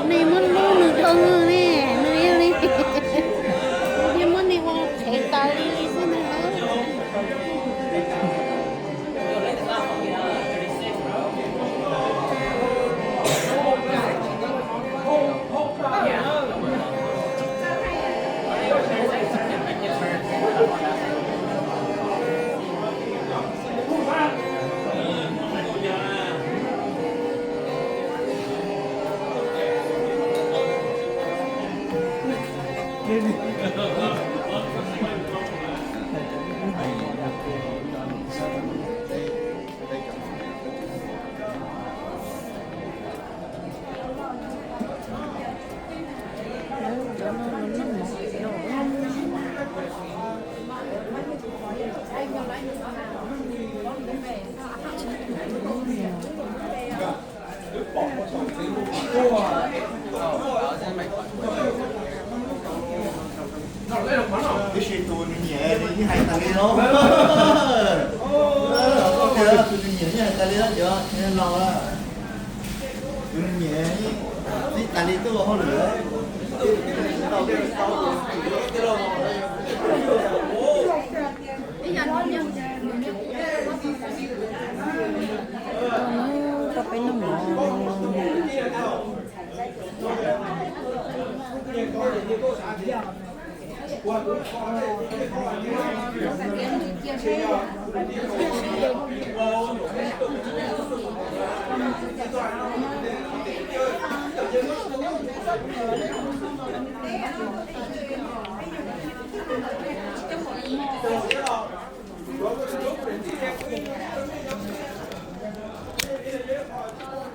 Nej muab hlub nws dhau ne, nws yog li, thiaj muab nej ua qhev tas li xwb ntag. Tab sis tus nws nyiam nws yeej hais tas li no. Tus nws nyiam yeej hais tas li no, cov laus lawm. Tus nws nyiam tib tas li tuaj ua hauj lwm. Tau peb noj mov.